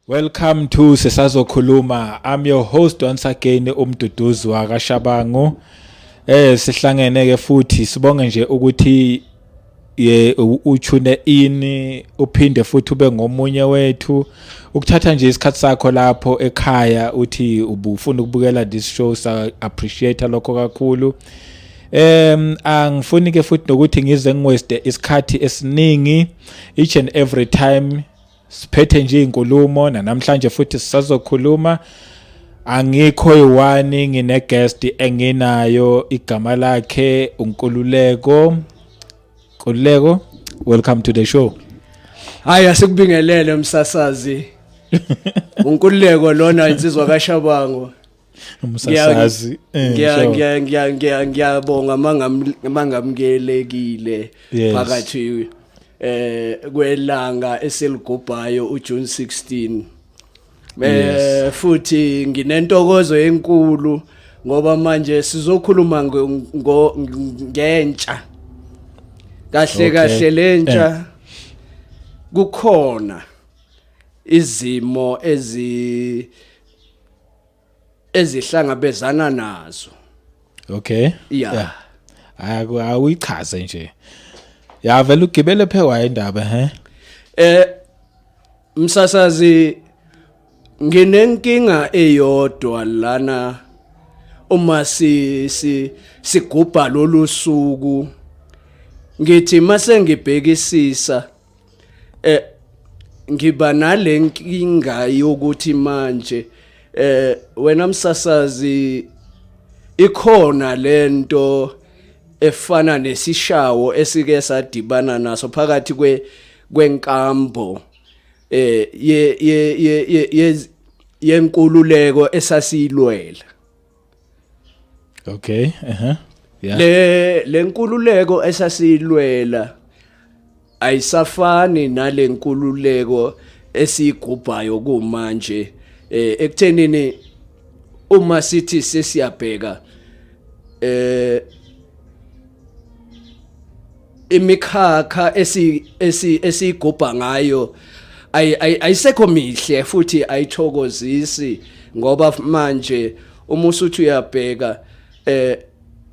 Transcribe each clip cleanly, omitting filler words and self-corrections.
Welcome to Sisazokhuluma. I'm your host once again uMduduzi wakaShabangu. Sihlangene ke futhi sibonge nje ukuthi ye utune in uphinde futhi ube ngomunye wethu ukuthatha nje isikhathi sakho lapho ekhaya uthi ubufuna ukubukela this show sa appreciate lokho kakhulu. Angifuni ke futhi nokuthi ngize ngiwaste isikhathi esiningi each and every time siphethe nje inkulumo namhlanje futhi sisazokhuluma. Angikho yi-one, ngine guest enginayo, igama lakhe uNkululeko. Nkululeko, welcome to the show. Hayi, asikubingelele umsasazi. Unkululeko lona, insizwa kaShabangu. Umsasazi. Ngiya ngiya ngiya ngiya ngiyabonga mangamukelekile phakathi kwelanga eseligubhayo uJune 16. Futhi nginentokozo enkulu ngoba manje sizokhuluma ngentsha. Kahle kahle lentsha kukhona izimo ezihlangabezana nazo. Yeah. Hayi, awuyichaze nje. Ya, vele ugibele phekwa indaba he. Msasazi, nginenkinga eyodwa lana uma si sigubha lolu suku. Ngithi mase ngibhekisisa ngiba nalenkinga yokuthi manje wena msasazi ikhona lento efana nesishawo esike sadibana naso phakathi kwenkambo ye ye ye ye yenkululeko esasiyilwela. Okay, Yeah. Le lenkululeko esasiyilwela ayisafani nalenkululeko esiyigubhayo kumanje, ekuthenini uma sithi sesiyabheka imikhakha esiyigubha ngayo ayisekho mihle futhi ayithokozisi, ngoba manje uma usuthi uyabheka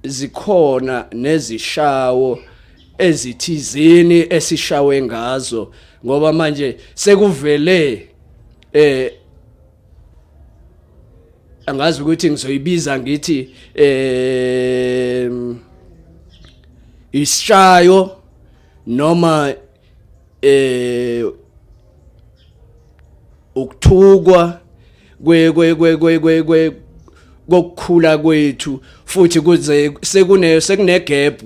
zikhona nezishawo ezithizini esishawe ngazo, ngoba manje sekuvele angazi ukuthi ngizoyibiza ngithi ishayo noma ukuthukwa kwe kwe kwe kwe kwe kwe kokukhula kwethu, futhi kuze sekune gap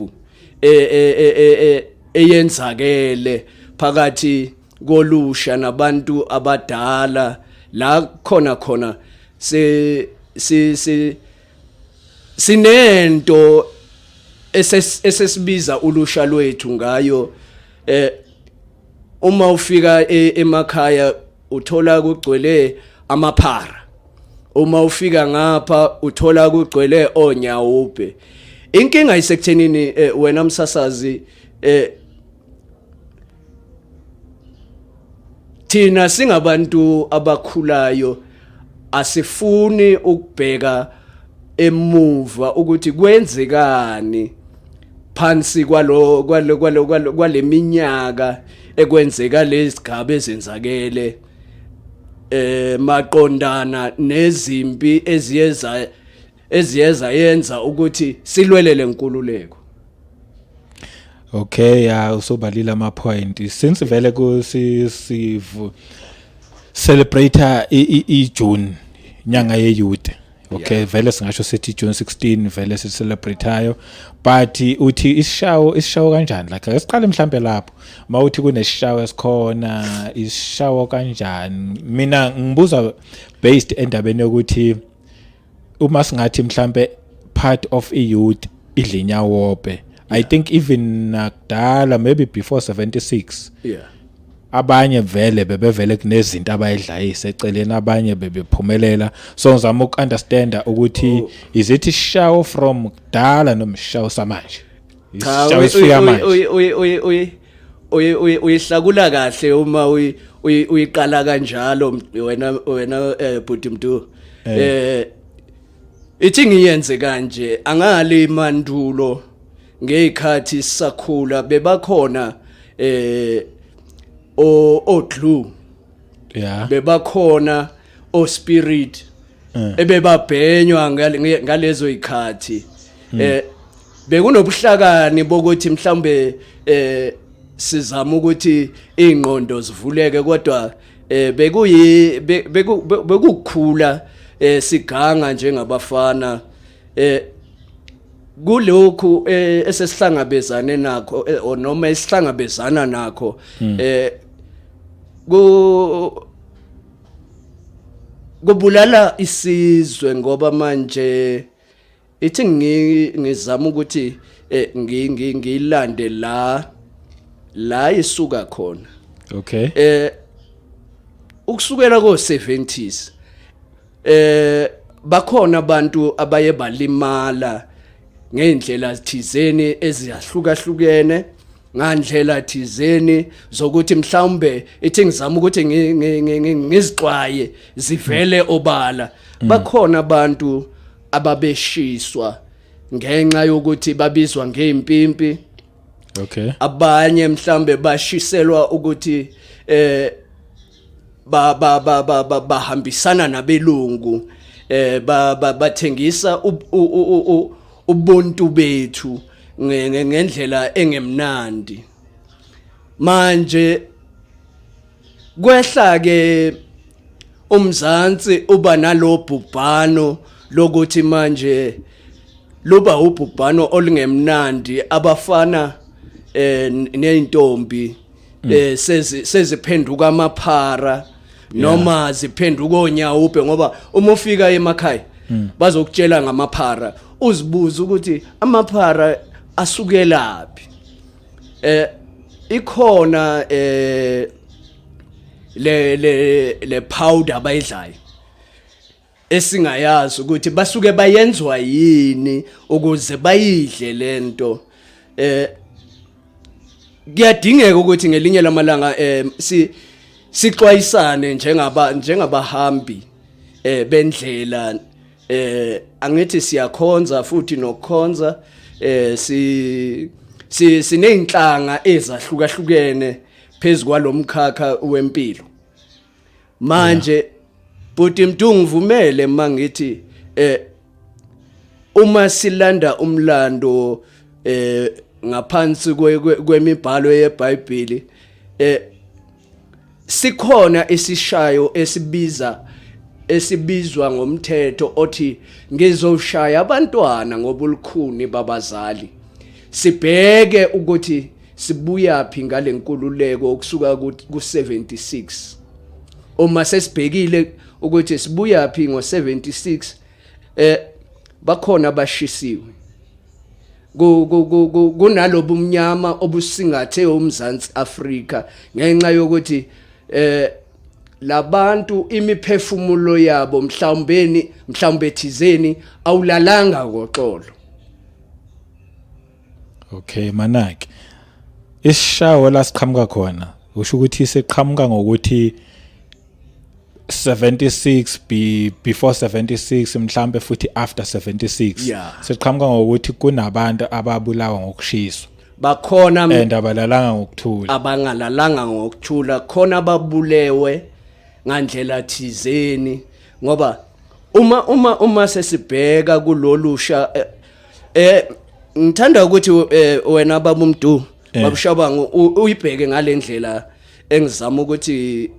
eyenzakele phakathi kolusha nabantu abadala la khona khona se si si sinento esesibiza ulusha lwethu ngayo. Uma ufika emakhaya uthola kugcwele amaphara, uma ufika ngapha uthola kugcwele onyawupe. Inkinga isekuthenini wena msasazi, thina singabantu abakhulayo asifuni ukubheka emuva ukuthi kwenzekani phansi kwalo kwalo kwalo kwaleminyaka ekwenzeka lezigaba ezenzakele maqondana nezimpi eziyeza yenza ukuthi silwelele inkululeko. Okay, ya, usobalile ama point since vele ku si sivu celebrate i June, inyanga ye youth. Okay, vele singasho sithi June 16 vele si celebrateayo, but uthi isishawo kanjani? Like, ake siqale mhlambe lapho mawuthi kunesishawo esikhona, isishawo kanjani? Mina ngibuza based endabeni yokuthi uma singathi mhlambe part of i youth idla inyawope, I think even nakudala, maybe before 76, abanye vele bebevele kunezinto abayidlayisa eceleni, abanye bebephumelela. So ngizama uku-understanda ukuthi is it ishawo from kudala noma ishawo samanje? Cha. Ishawo esifika manje? Uyihlakula kahle uma uyiqala kanjalo wena bhuti Mdu. Ithi ngiyenze kanje, angali mandulo ngezikhathi sisakhula bebakhona o glue, bebakhona o spirit ebebabhenywa ngalezo ikhathi. Bekunobuhlakani bokuthi mhlambe sizama ukuthi ingqondo zivuleke, kodwa bekuyi bekukukhula siganga njengabafana. Kulokhu esesihlangabezane nakho or noma esihlangabezana nakho, ku kubulala isizwe, ngoba manje ithi ngizama ukuthi ngilande la isuka khona. Ukusukela ko 70s bakhona abantu abaye balimala ngeindlela thizeni eziyahlukahlukene, ngandlela thizeni zokuthi mhlawumbe ithi ngizama ukuthi ngizixwaye zivele obala. Bakhona abantu ababeshiswa ngenxa yokuthi babizwa ngeimpimpi. Abanye mhlambe bashiselwa ukuthi ba ba ba ba bahambisana nabelungu, bathengisa ubuntu bethu ngendlela engemnandi. Manje kwehla ke uMzansi uba nalobhubhano lokuthi manje luba ubhubhano olungemnandi, abafana nezintombi seziphenduka amaphara noma ziphenduka onyawupe, ngoba uma ufika emakhaya bazokutshela ngamaphara, uzibuza ukuthi amaphara asukelaphi. Ikhona le powder abayidlayo esingayazi ukuthi basuke bayenzwa yini ukuze bayidle lento. Kuyadingeka ukuthi ngelinye lamalanga si sixwayisane njengabahambi bendlela. Angithi siyakhonza futhi nokukhonza, si sinezinhlanga ezahlukahlukene phezukwalomkhakha wempilo. Manje bhuti Mdu, ngivumele mangithi uma silanda umlando ngaphansi kwemibhalo yeBhayibheli, sikhona isishayo esibizwa ngomthetho othi ngizoshaya abantwana ngobulukhuni babazali. Sibheke ukuthi sibuyapi ngale nkululeko ukusuka ku 76. Uma sesibhekile ukuthi sibuyapi ngo76, bakhona abashisiwe kunalobu mnyama obusingathe uMzansi Afrika ngenxa yokuthi labantu imiphefumulo yabo mhlawumbeni mhlawumbe thizeni awulalanga ngoxolo. Okay, manake isishawo la siqhamuka khona, usho ukuthi siqhamuka ngokuthi 76 before 76 mhlambe futhi after 76, siqhamuka ngokuthi kunabantu ababulawa ngokushiswa. Bakhona. And abalalanga ngokuthula. Abangalalanga ngokuthula, khona babulewe ngandlela thizeni, ngoba uma sesibheka kulolusha, ngithanda ukuthi wena baba uMdu, babushabangu, uyibheke ngalendlela engizama ukuthi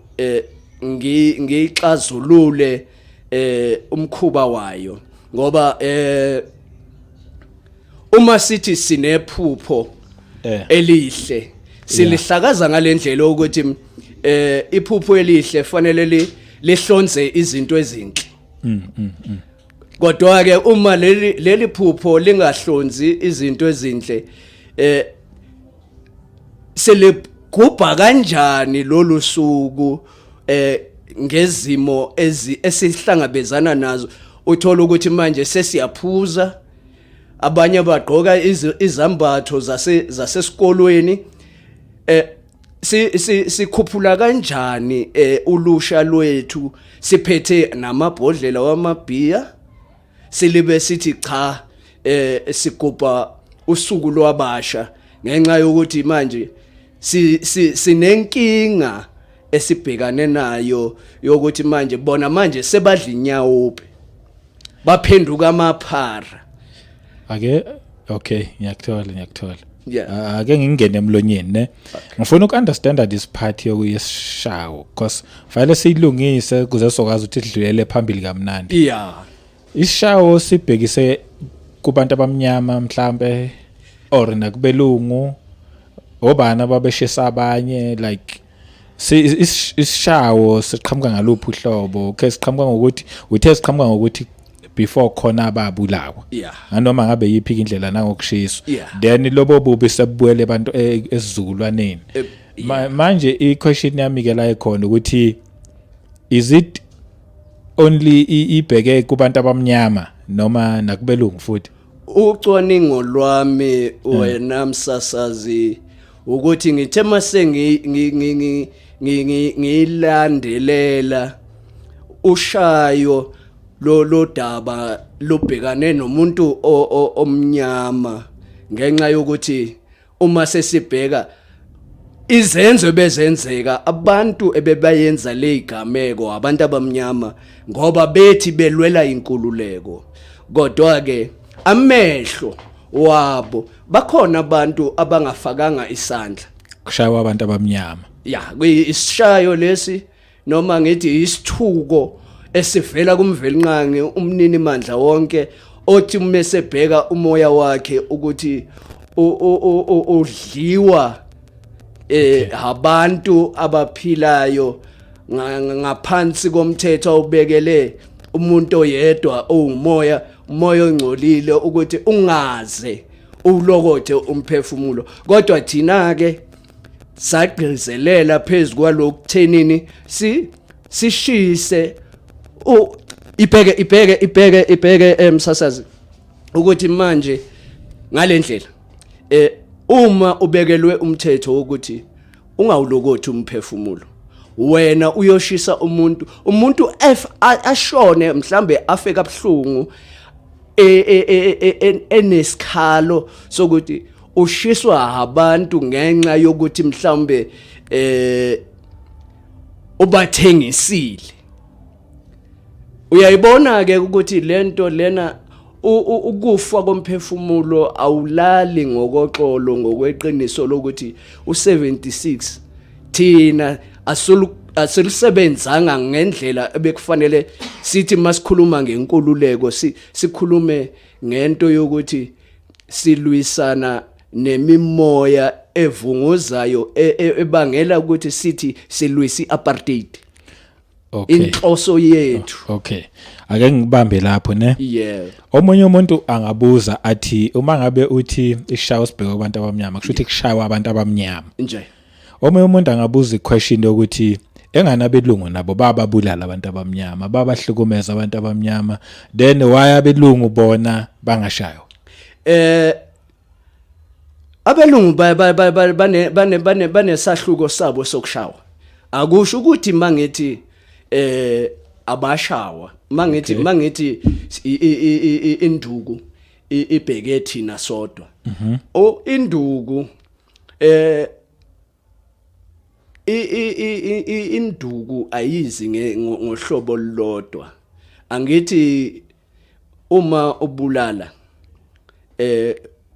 ngiyixazulule umkhuba wayo, ngoba uma sithi sinephupho elihle silihlakaza ngalendlela ukuthi iphupho elihle fanele lihlonze izinto ezinhle. Kodwa ke uma leli phupho lingahlonzi izinto ezinhle, seligubha kanjani lolu suku ngezimo esihlangabezana nazo? Uthola ukuthi manje sesiyaphuza, abanye bagqoka izambatho zasesikolweni. Sikhuphula kanjani ulusha lwethu siphethe namabhodlela wamabhiya, silibe sithi cha, sigubha usuku lwabasha, ngenxa yokuthi manje sinenkinga esibhekane nayo yokuthi manje bona manje sebadla inyaope, baphenduka amaphara? Ake, okay, ngiyakuthola, ngiyakuthola. Ake ngingene emlonyeni ne, ngifuna uku-understanda this part yokuyesishawo, because fanele siyilungise kuze sokwazi ukuthi sidlulele phambili kamnandi. Isishawo sibhekise kubantu abamnyama mhlambe or nakubelungu, obani ababeshisa abanye? Like isishawo siqhamuka ngaluphi uhlobo? Okay, siqhamuka ngokuthi, uthe siqhamuka ngokuthi before khona ababulawa nganoma ngabe yiphi indlela nangokushiswa, then lobo bubi sebubuyele abantu esizukulwaneni. Manje i-question yami ke la ekhona ukuthi is it only ibheke kubantu abamnyama noma nakubelungu futhi? Ucwaningo lwami, wena msasazi, ukuthi ngithe mase ngilandelela ushayo lo daba lobhekane nomuntu omnyama, ngenxa yokuthi uma sesibheka izenzo ebezenzeka, abantu ebebayenza lezigameko abantu abamnyama, ngoba bethi belwela inkululeko, kodwa ke amehlo wabo bakhona abantu abangafakanga isandla. Kushaywa abantu abamnyama. Ya, isishayo lesi, noma ngithi isithuko esivela kuMvelinqangi umnini mandla wonke, othi uma esebheka umoya wakhe ukuthi udliwa abantu abaphilayo ngaphansi komthetho awubekele umuntu oyedwa owumoya, umoya ongcolile, ukuthi ungaze ulokothe umphefumulo. Kodwa thina ke sagqizelela phezulu kwalokuthenini sishise ibheke ibheke ibheke ibheke, emsasazi, ukuthi manje ngalendlela uma ubekelwe umthetho wokuthi ungawulokothi umphefumulo, wena uyoshisa umuntu, umuntu ashone, mhlambe afe kabuhlungu, enesikhalo sokuthi ushiswa abantu ngenxa yokuthi mhlambe ubathengisile. Uyayibona ke ukuthi lento lena, ukufa komphefumulo awulali ngokoxolo, ngokweqiniso lokuthi u76 thina asilusebenzanga ngendlela ebekufanele. Sithi masikhuluma ngenkululeko, sikhulume ngento yokuthi silwisana nemimoya evunguzayo ebangela ukuthi sithi silwisa iapartheid. Inhloso yethu. Okay, ake ngibambe lapho ne. Yeah. Omunye umuntu angabuza athi uma ngabe uthi ishawo sibheke kubantu abamnyama, kusho ukuthi kushaywa abantu abamnyama nje. Omunye umuntu angabuza iquestion yokuthi enganabelungu nabo bababulala abantu abamnyama, babahlukumeza abantu abamnyama, then why abelungu bona bangashaywa? Abelungu bane banesahluko sabo sokushawa. Akusho ukuthi mangithi abashawa, mangithi mangithi induku ibheke thina sodwa. O induku induku ayizi ngohlobo olulodwa. Angithi uma ubulala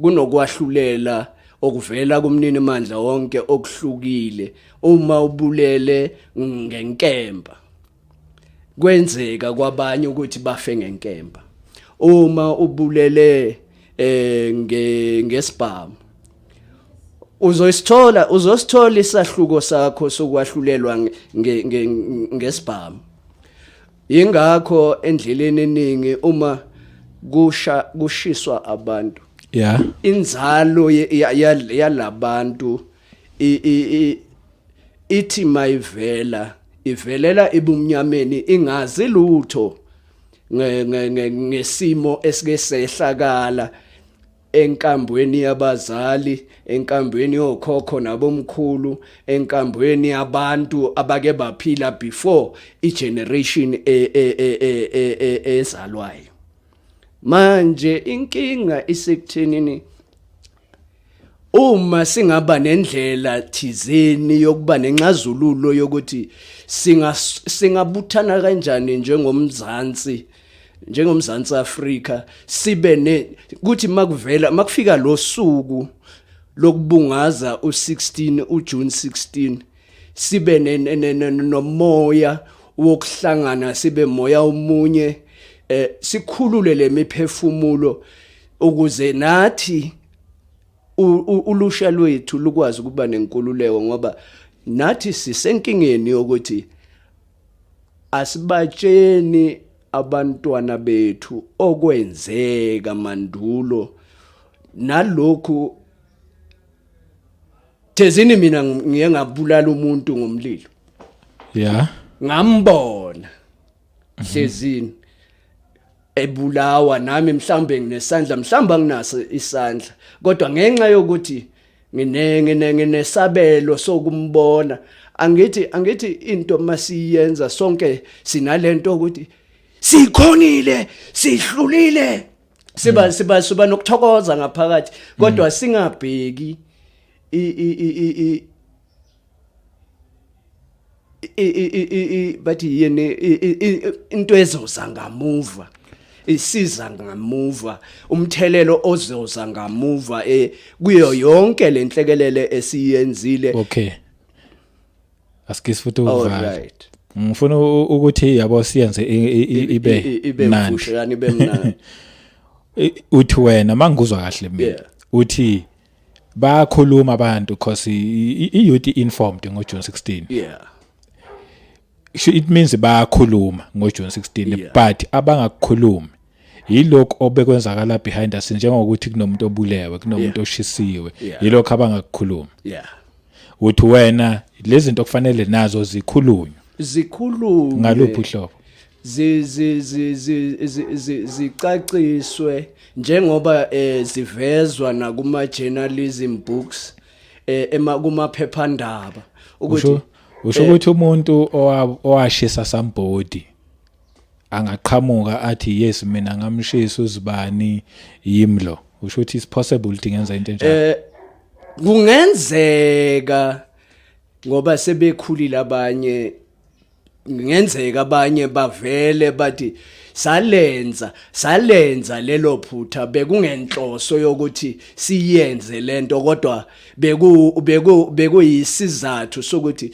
kunokwahlulela okuvela kumnini mandla wonke okuhlukile. Uma ubulele ngenkemba, kwenzeka kwabanye ukuthi bafe ngenkemba. Uma ubulele ngesibhamu, uzoyisithola, uzosithola isahluko sakho sokwahlulelwa ngesibhamu. Ingakho endleleni eningi uma kusha kushiswa abantu, inzalo yalabantu ithi mayivela ivelela ebumnyameni, ingazi lutho ngesimo esike sehlakala. Enkambweni yabazali, enkambweni yokhokho nabomkhulu, enkambweni yabantu abake baphila before igeneration ezalwayo. Manje inkinga isekuthenini uma singaba nendlela thizeni yokuba nenxazululo yokuthi singabuthana kanjani njengoMzansi Afrika, sibe ne kuthi makuvela makufika lo suku lokubungaza u16 uJune 16, sibe nomoya wokuhlangana, sibe moya omunye, sikhulule lemiphefumulo ukuze nathi ulusha lwethu lukwazi ukuba nenkululeko, ngoba nathi sisenkingeni yokuthi asibatsheni abantwana bethu okwenzeka mandulo nalokhu thezini. Mina ngiye ngabulala umuntu ngomlilo. Ngambona hlezini ebulawa, nami mhlambe nginesandla, mhlawumbe anginaso isandla, kodwa ngenxa yokuthi ngine nginesabelo sokumbona, angithi into masiyenza sonke sinalento ukuthi sikhonile, sihlulile, siba nokuthokoza ngaphakathi, kodwa singabheki i bathi yini, into ezoza ngamuva, isiza ngamuva, umthelelo ozoza ngamuva kuyo yonke lenhlekelele esiyenzile. Okay, asikisi futhi ukuvala. Alright. Ngifuna ukuthi, yabo, siyenze ibe ibe mnandi. Mfushane, ibe mnandi. Uthi wena, mangikuzwa kahle mina, uthi bayakhuluma abantu because i-youth informed ngoJune 16. It means bayakhuluma ngoJune 16, but abangakukhulumi yilokhu obekwenzakala behind us, njengokuthi kunomuntu obulewe, kunomuntu oshisiwe. Yilokhu abangakukhulumi. Uthi wena lezi zinto kufanele nazo zikhulunywe. Zikhulunywe. Ngaluphi uhlobo? Zi zi zi zi zi- zi- zicaciswe njengoba zivezwa nakuma journalism books, ema kumaphephandaba ukuthi Usho ukuthi umuntu owashisa somebody angaqhamuka athi, "Yes, mina ngamshisa uzibani, yimlo." Usho ukuthi it's possible ukuthi ngenza into enjalo? Kungenzeka, ngoba sebekhulile abanye, ngenzeka abanye bavele bathi salenza lelo phutha, bekungenhloso yokuthi siyenze lento, kodwa beku beku bekuyisizathu sokuthi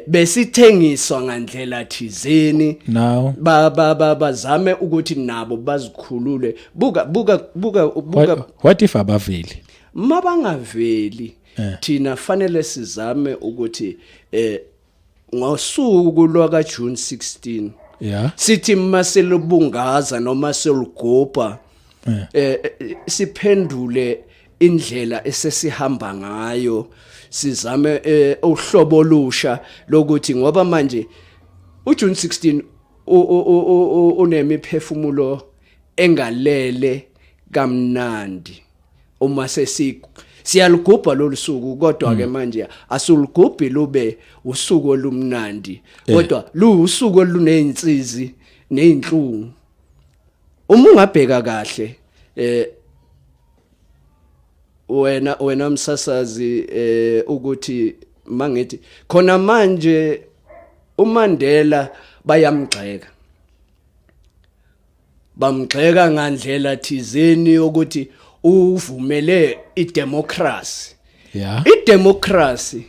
besithengiswa ngandlela thizeni. Now ba ba ba bazame ukuthi nabo bazikhulule. Buka, buka, buka, buka. What if abaveli? Mabangaveli, thina fanele sizame ukuthi ngosuku lwaka June 16 sithi maselubungaza noma selugubha, siphendule indlela esesihamba ngayo, sizame uhlobo olusha lokuthi, ngoba manje uJune 16 unemiphefumulo engalele kamnandi uma sesi siyalugubha lolu suku, kodwa ke manje asulugubhi lube usuku olumnandi, kodwa luwusuku oluneyinsizi nezinhlungu. Uma ungabheka kahle, wena msasazi, ukuthi mangithi khona manje uMandela bayamgxeka, bamgxeka ngandlela thizeni yokuthi uvumele idemocracy. Idemocracy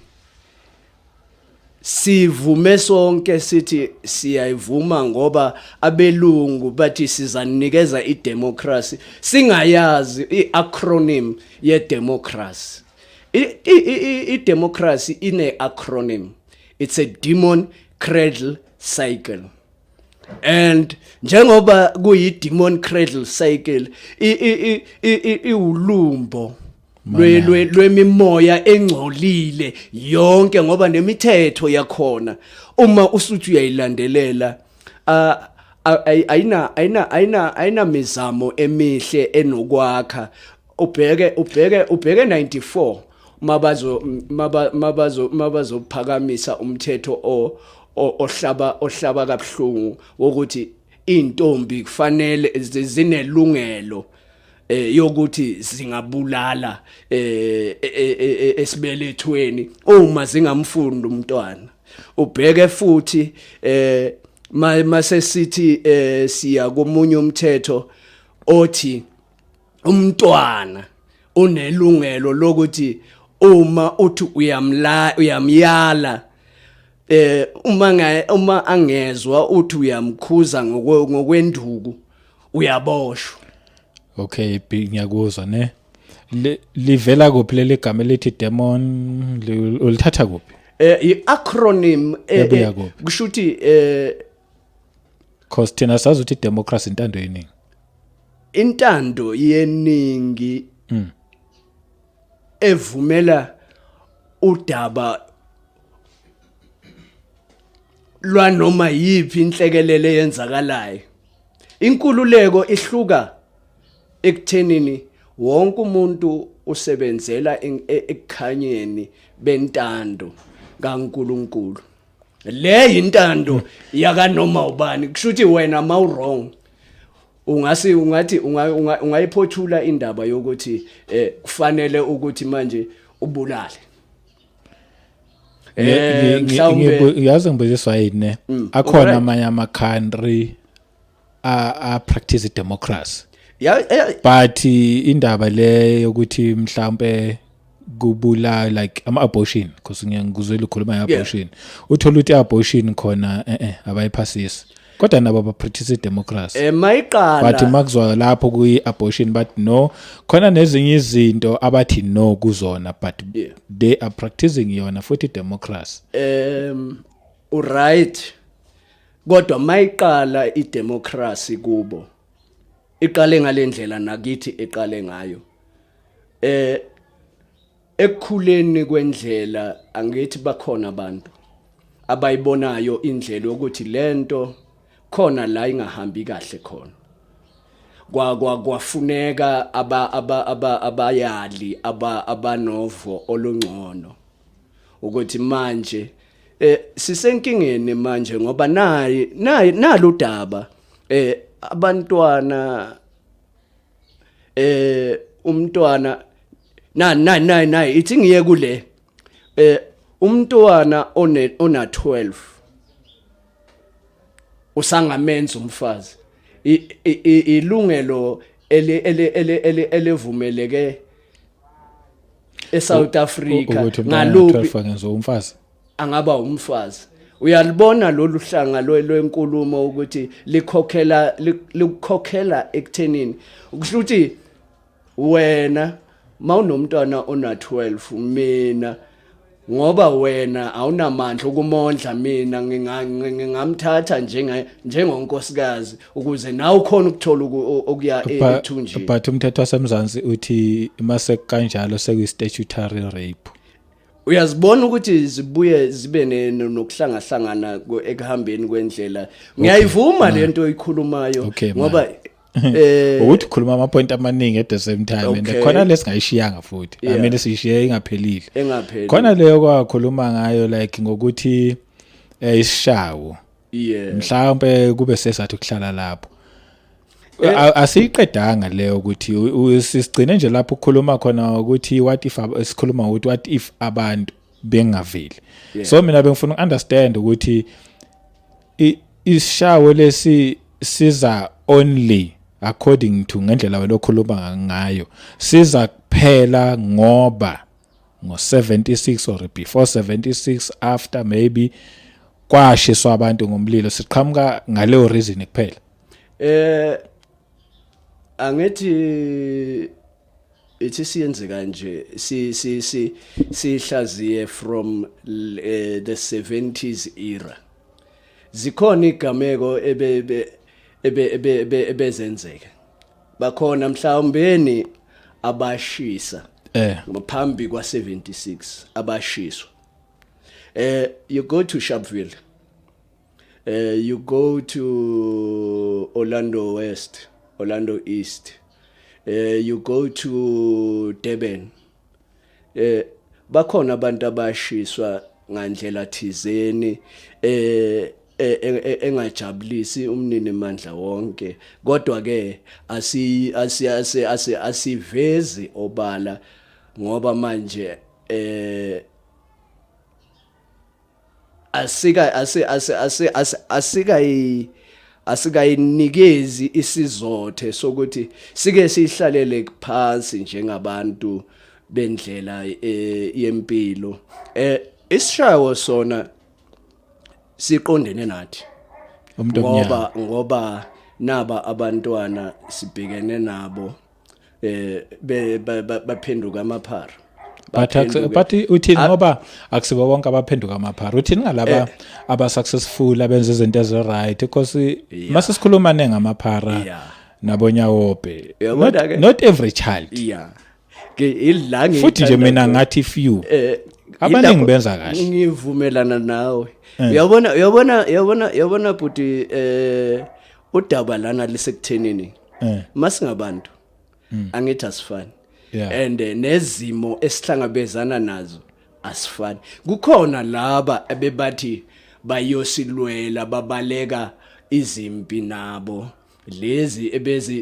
sivume sonke, sithi siyayivuma ngoba abelungu bathi sizanikeza idemocracy, singayazi iacronym yedemocracy. I-democracy ine acronym, it's a demon cradle cycle, and njengoba kuyi demon cradle cycle, iwulumbo lwemimoya engcolile yonke, ngoba nemithetho yakhona uma usuthi uyayilandelela, ayina mizamo emihle enokwakha. Ubheke 94 mabazo maba mabazo mabazophakamisa umthetho ohlaba kabuhlungu wokuthi intombi kufanele zinelungelo yokuthi zingabulala esibelethweni uma zingamfundi umntwana. Ubheke futhi mase sithi siya komunye umthetho othi umntwana unelungelo lokuthi uma uthi uyamla uyamyala, uma angezwa, uthi uyamkhuza ngokwenduku, uyaboshwa. Okay, ngiyakuzwa ne. Livela kuphi leli gama elithi demon? Ulithatha kuphi? I-acronym. Yabuya kuphi? Kusho ukuthi Cause thina sazi ukuthi democracy intando yeningi. Intando yeningi evumela udaba lwanoma yiphi inhlekelele eyenzakalayo. Inkululeko ihluka ekuthenini wonke umuntu usebenzela ekukhanyeni bentando kaNkuluNkulu. Le intando yakanoma ubani, kusho ukuthi wena mawu wrong ungasi ungathi ungayiphothula indaba yokuthi kufanele ukuthi manje ubulale. Mhlawumbe Yazi ngibuziswa yini ne? Akhona amanye ama country a practice democracy. But indaba le yokuthi mhlambe kubula like ama abortion, because ngiyangizwela ukhuluma nge-abortion, uthola ukuthi abortion khona abayiphasisi, kodwa nabo ba practice democracy. Mayiqala But makuzwa lapho kuyi abortion, but no, khona nezinye izinto abathi no kuzona, but they are practicing yona futhi democracy. Uright, kodwa mayiqala idemocracy kubo iqale ngalendlela nakithi eqale ngayo ekukhuleni kwendlela. Angithi bakhona abantu abayibonayo indlela yokuthi lento khona la ingahambi kahle khona, kwa kwa kwafuneka aba aba aba abayali abanovo olungcono ukuthi manje sisenkingeni manje, ngoba nayi naludaba abantwana, umntwana na na na na ithi ngiye kule umntwana ona 12 usangamenza umfazi. Ilungelo eli eli eli eli elivumeleke eSouth Africa. Ukuthi umntwana Ngaluphi 12 angenziwa umfazi? Angaba umfazi. Uyalibona lolu hlanga lwenkulumo ukuthi likhokhela likukhokhela ekuthenini? Kusho ukuthi wena mawunomntwana ona 12, mina ngoba wena awunamandla ukumondla, mina ngingamthatha njengonkosikazi ukuze nawe ukhona ukuthola okuya ethunjini. But umthetho wasemzansi uthi mase kanjalo sekuyi statutory rape. Uyazibona ukuthi zibuye zibe nokuhlangahlangana ekuhambeni kwendlela. Ngiyayivuma lento oyikhulumayo ngoba Ukuthi ukhuluma ama point amaningi at the same time and khona lesingayishiyanga futhi, I mean, siyishiye ingaphelile. Engapheli. Khona leyo kwakhuluma ngayo like ngokuthi isishawo mhlawumbe kube sesathi ukuhlala lapho. Asiyiqedanga leyo ukuthi sisigcine nje lapho ukukhuluma khona ukuthi what if sikhuluma ukuthi what if abantu bengaveli. So mina bengifuna ukunderstand ukuthi isishawo lesi siza only according to ngendlela wena okhuluma ngayo, siza kuphela ngoba ngo-76 or before 76, after maybe kwashiswa abantu ngomlilo, siqhamuka ngaleyo reason kuphela? Angithi ithi siyenze kanje, si si si sihlaziye from the 70s era. Zikhona igameko ebe ebe ebe ebe ebezenzeka, bakhona mhlawumbeni abashisa ngaphambi kwa 76 abashiswa. You go to Sharpeville, you go to Orlando West, Orlando East. You go to Durban, bakhona abantu abashiswa ngandlela thizeni engajabulisi umnini mandla wonke, kodwa ke asi asi asi asivezi obala ngoba manje asika asi asi asi asika asikayinikezi isizothe sokuthi sike sihlalele phansi njengabantu bendlela yempilo. Isishayo sona siqondene nathi umuntu ngoba naba abantwana sibhekene nabo baphenduka amaphara. But uthini, ngoba akusibo bonke abaphenduka amaphara? Uthini ngalaba aba successful, abenza izinto ezi right? Because mase sikhuluma nengamaphara nabonyawope, not every child. Yeah, ke ila. Futhi nje mina ngathi few, abaningi benza kahle. Ngivumelana nawe. Uyabona, uyabona, uyabona, uyabona buti, udaba lana lisekuthenini masingabantu, angithi asifani and nezimo esihlangabezana nazo asifani. Kukhona laba abebathi bayosilwela, babaleka izimpi nabo lezi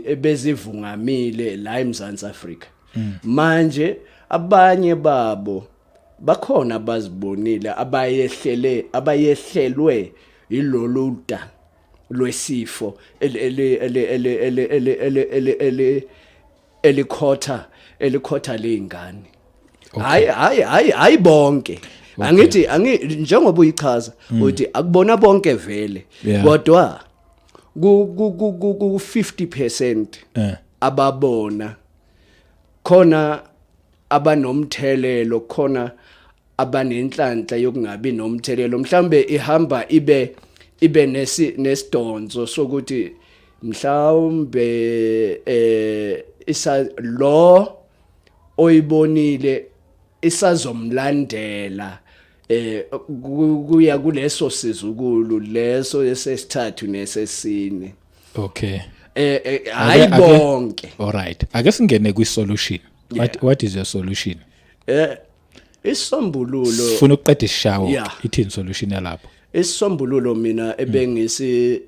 ebezivungamile la eMzantsi Afrika. Manje abanye babo bakhona abazibonile abayehlele, abayehlelwe ilolu da lwesifo ele ele ele ele ele ele ele ele elikhotha lezingane. Hayi, hayi, hayi, hayi bonke. Angithi angi njengoba uyichaza uthi akubona bonke vele, kodwa ku 50% ababona khona abanomthelelo, khona abanenhlanhla yokungabi nomthelelo. Mhlambe ihamba ibe nesidonso sokuthi mhlawumbe isa lo oyibonile isazomlandela kuya kuleso sizukulu leso esesithathu nesesine. Hayi bonke. All right, ake singene kwi solution. What is your solution? Isombululo Sifuna ukuqeda isishawo. Ithini solution yalapho? Isombululo mina ebengisi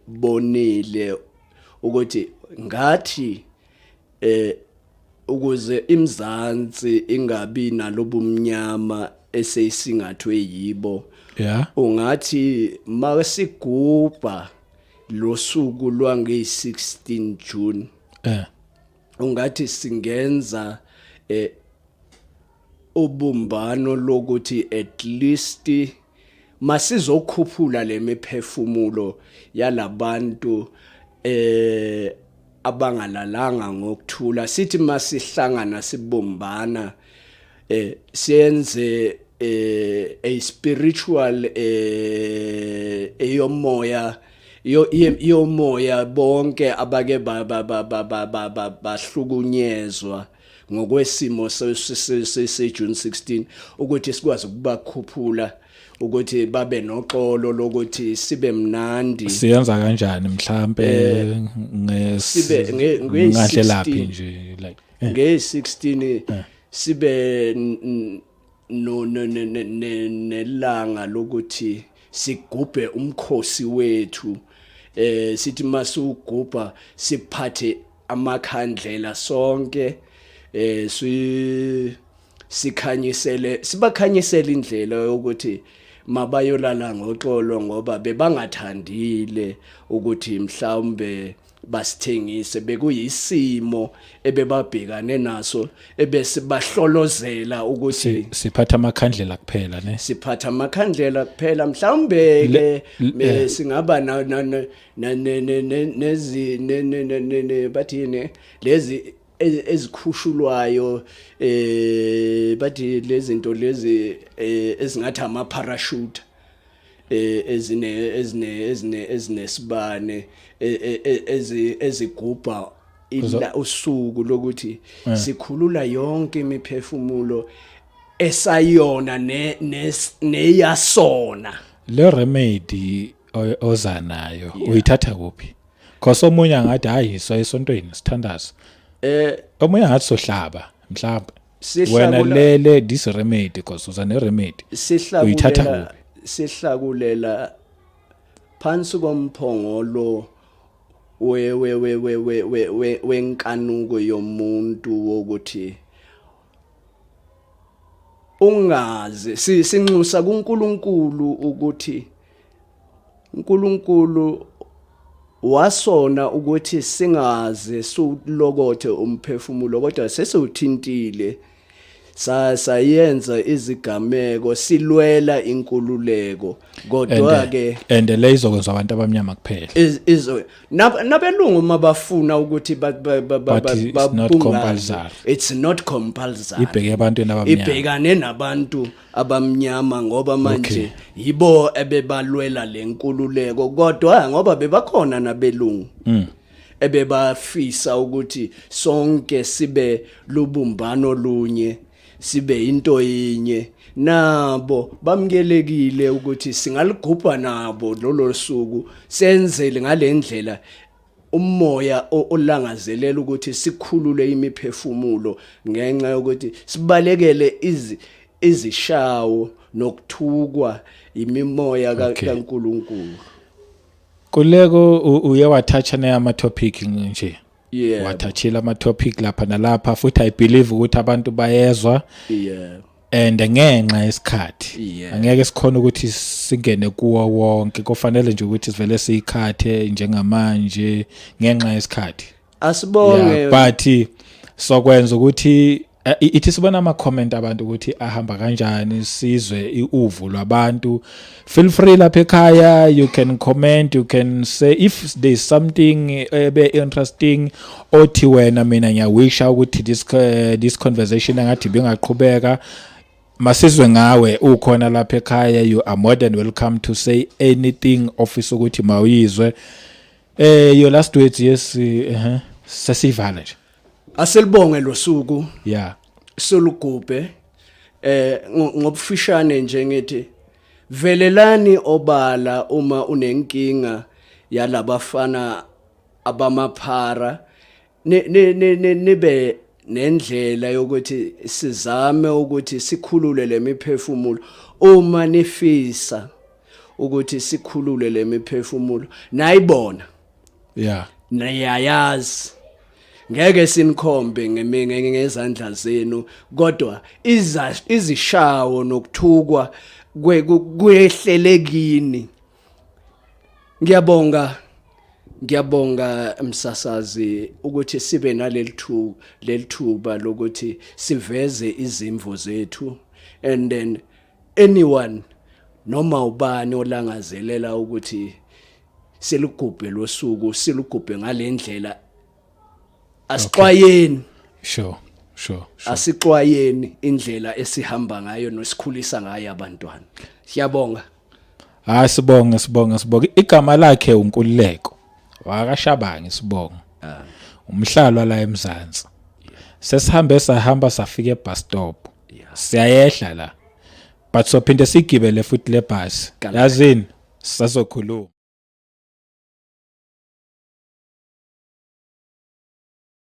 bonile ukuthi ngathi ukuze imzansi ingabi nalobumnyama eseyisingathwe yibo, ungathi masigubha losuku lwange 16 June, ungathi singenza ubumbano lokuthi at least masizokhuphula lemiphefumulo yalabantu abangalalanga ngokuthula. Sithi masihlangana sibumbana siyenze a spiritual eyomoya yomoya, bonke abake bahlukunyezwa ngokwesimo se June 16, ukuthi sikwazi ukubakhuphula ukuthi babe noxolo lokuthi sibe mnandi. Siyenza kanjani mhlambe Sibe ngadlelaphi nje, like? Nge-16 sibe no nelanga lokuthi sigubhe umkhosi wethu. Sithi masugubha siphathe amakhandlela sonke, si sikhanyisele, sibakhanyisele indlela yokuthi mabayolala ngoxolo, ngoba bebangathandile ukuthi mhlawumbe basithengise. Bekuyisimo ebebabhekane naso ebese bahlolozela ukuthi Siphatha amakhandlela kuphela, ne? Siphatha amakhandlela kuphela. Mhlawumbe ke singaba na na nezi bathini lezi ezikhushulwayo, bathi lezi zinto lezi ezingathi ama parachute, ezine ezinesibane ezigubha usuku lokuthi sikhulula yonke imiphefumulo esayona neyasona. Le remedy oza nayo uyithatha kuphi? Cause omunye angathi, hayi, soya esontweni sithandaza. Omunye angathi sohlaba mhlawumbe. Wena lele this remedy, because uza ne remedy. Uyithatha Sihlakulela kuphi? Sihlakulela phansi komphongolo we we we we we we wenkanuko yomuntu wokuthi ungazi sinxusa kuNkulunkulu ukuthi uNkulunkulu wasona ukuthi singaze sulokothe umphefumulo, kodwa sesiwuthintile, sayenza izigameko silwela inkululeko, kodwa ke And le izokwenza abantu abamnyama kuphela. Izo nabelungu mabafuna ukuthi But it's not compulsory. It's not compulsory. Ibheke ebantwini abamnyama. Ibhekane nabantu abamnyama ngoba manje yibo ebebalwela lenkululeko, kodwa ngoba bebakhona nabelungu ebebafisa ukuthi sonke sibe lubumbano lunye, sibe into yinye, nabo bamkelekile ukuthi singaligubha nabo lolo suku, senzele ngalendlela umoya olangazelela ukuthi sikhulule imiphefumulo ngenxa yokuthi sibalekele izishawo nokuthukwa imimoya kaNkuluNkulu. Kuleko uye watoucha ama topic nje. Yebo. Watouchile ama topic lapha nalapha, futhi I believe ukuthi abantu bayezwa and ngenxa yesikhathi angeke sikhona ukuthi singene kuwo wonke. Kufanele nje ukuthi sivele siyikhathe njengamanje ngenxa yesikhathi. Asibonge. Yeah, but sokwenza ukuthi ithi sibona ama comment abantu ukuthi ahamba kanjani, sizwe iuvo lwabantu. Feel free lapha ekhaya, you can comment, you can say if there's something ebe interesting othi wena, mina ngiyawisha ukuthi this conversation engathi bingaqhubeka. Masizwe ngawe ukhona lapha ekhaya. You are more than welcome to say anything ofisa ukuthi mawuyizwe. Your last words? Yes, sesivala nje. Aselibonge lo suku solugubhe. Ngobufishane nje ngithi velelani obala uma unenkinga yalabafana abamaphara, nibe nendlela yokuthi sizame ukuthi sikhulule lemiphefumulo. Uma nifisa ukuthi sikhulule lemiphefumulo, nayibona, niyayazi, ngeke sinikhombe ngezandla zenu, kodwa izishawo nokuthukwa kuyehlelekini. Ngiyabonga, ngiyabonga msasazi ukuthi sibe naleli thuba, leli thuba lokuthi siveze izimvo zethu, and then anyone noma ubani olangazelela ukuthi silugubhe losuku, silugubhe ngalendlela, asixwayeni. sure sure sure Asixwayeni indlela esihamba ngayo nosikhulisa ngayo abantwana. Siyabonga. Hayi, sibonge, sibonge, sibonge. Igama lakhe uNkululeko wakaShabangi, sibongo umhlalwa la eMzansi. Sesihambe sahamba safika ebus stop, siyayehla la, but sophinde sigibele futhi le bus. Kalula. Yazini, sazokhuluma.